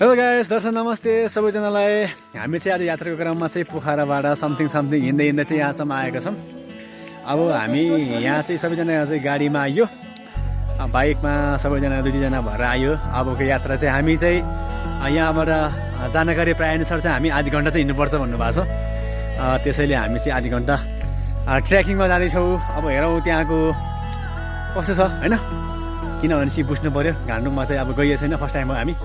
Hello guys, दर्शक नमस्ते सबैजनालाई। हामी चाहिँ आज यात्राको क्रममा चाहिँ पोखराबाट समथिङ हिँड्दै चाहिँ यहाँसम्म आएका छौँ। अब हामी यहाँ चाहिँ सबैजना चाहिँ गाडीमा आइयो, बाइकमा सबैजना दुईजना भएर आयो। अबको यात्रा चाहिँ हामी चाहिँ यहाँबाट जानकारी प्रायः अनुसार चाहिँ हामी आधी घन्टा चाहिँ हिँड्नुपर्छ भन्नुभएको छ। त्यसैले हामी चाहिँ आधी घन्टा ट्रेकिङमा जाँदैछौँ। अब हेरौँ त्यहाँको कस्तो छ होइन, किनभने चाहिँ बुझ्नु पऱ्यो। घान्डुङमा चाहिँ अब गइएको छैन, फर्स्ट टाइम हो हामी।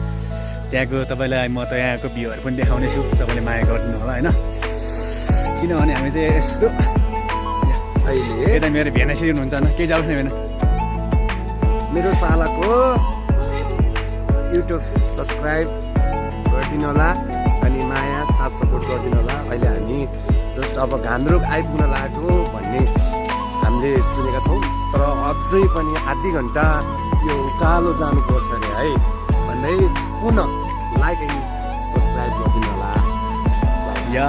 त्यहाँको तपाईँलाई म त यहाँको भ्यूहरू पनि देखाउने छु, सबैले माया गरिदिनु होला होइन। किनभने हामी चाहिँ यस्तो अहिले यता मेरो भेना सिरी हुनुहुन्छ होइन, केही जाओस् न भेना। मेरो सालाको युट्युब सब्सक्राइब गरिदिनु होला अनि माया साथ सपोर्ट गरिदिनु होला। अहिले हामी जस्ट अब घान्द्रुक आइपुग्न लागेको भन्ने हामीले सुनेका छौँ, तर अझै पनि आधी घन्टा यो उकालो जानुपर्छ अरे है भन्दै पुनः लाइक एन्ड सब्सक्राइब गरिदिनु होला। या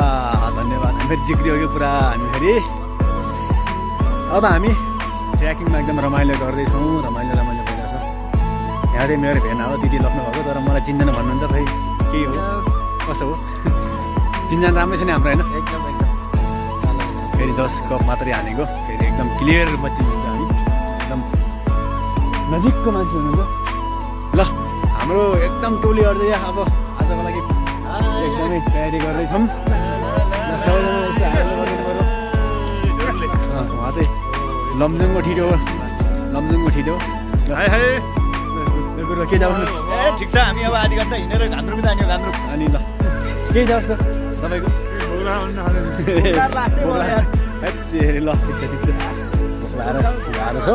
धन्यवाद। हामी फेरि जिग्रियो यो पुरा। हामी फेरि अब हामी ट्रेकिङमा एकदम रमाइलो गर्दैछौँ, रमाइलो भइरहेछ। यहाँ चाहिँ मेरो भेना हो, दिदी लग्नु भएको, तर मलाई चिन्दैन भन्नुहुन्छ खै के हो कसो हो। चिन्जान राम्रै छ नि हाम्रो होइन, एकदम फेरि जस्ट कप मात्रै हानेको, फेरि एकदम क्लियर रूपमा चिन्नुहुन्छ हामी, एकदम नजिकको मान्छे हुनुहुन्छ। ल हाम्रो एकदम टोली अड्दै अब आजको लागि एकदमै तयारी गर्दैछौँ। उहाँ चाहिँ लमजुङको ठिटो हो, लमजुङको ठिटो के जाओस् न। ठिक छ, हामी अब आधी घन्टा हिँडेर घान्द्रुक जाने हो। घान्द्रुक अनि ल केही जाओस् न तपाईँको। ल ठिक छ गाह्रो छ।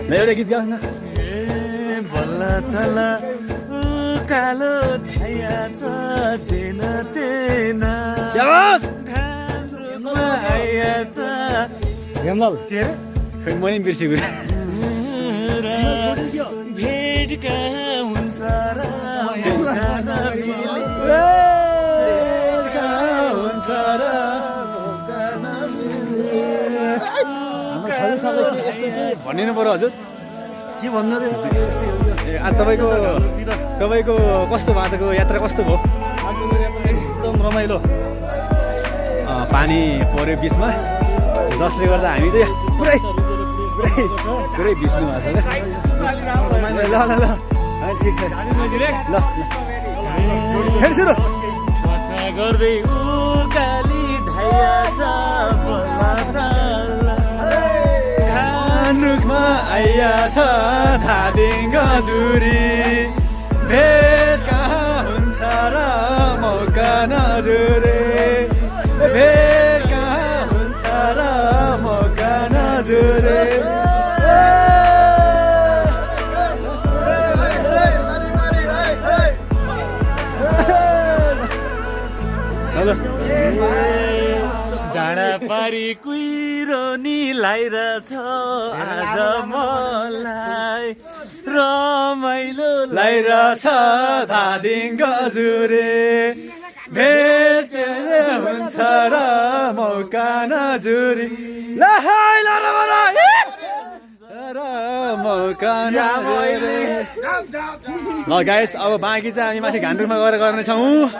ल एउटा गीत गाउँ न। बल्ल तल कालो छाया छ जेन तेन आया छ हेमलाल के अरे खै मैले पनि बिर्सेको। भेट कहाँ हुन्छ र भनिदिनु पऱ्यो हजुर, के भन्नु रे तपाईँको कस्तो भयो आजको यात्रा, कस्तो भयो? एकदम रमाइलो। पानी पऱ्यो बिचमा, जसले गर्दा हामी चाहिँ पुरै भिज्नु भएको छ क्या। ल ठिक छ ल फेरि सुरु गर्दै उकाली ढाइया छ घान्द्रुकमा आइया छ धादिङ गजुरी, भेट कहाँ हुन्छ र मौका नजुरे, भेट कहाँ हुन्छ र मौका नजुरे। डाँडा पारी कुहिरो नि लाइरहेछ आज मलाई, रमाइलो लाइरहेछ धादिङ गजुरे, भेट हुन्छ र मौका नजुरी, ल मौका नजुरी। ल गाइस, अब बाँकी चाहिँ हामी माथि घान्द्रुकमा गएर गर्नेछौँ।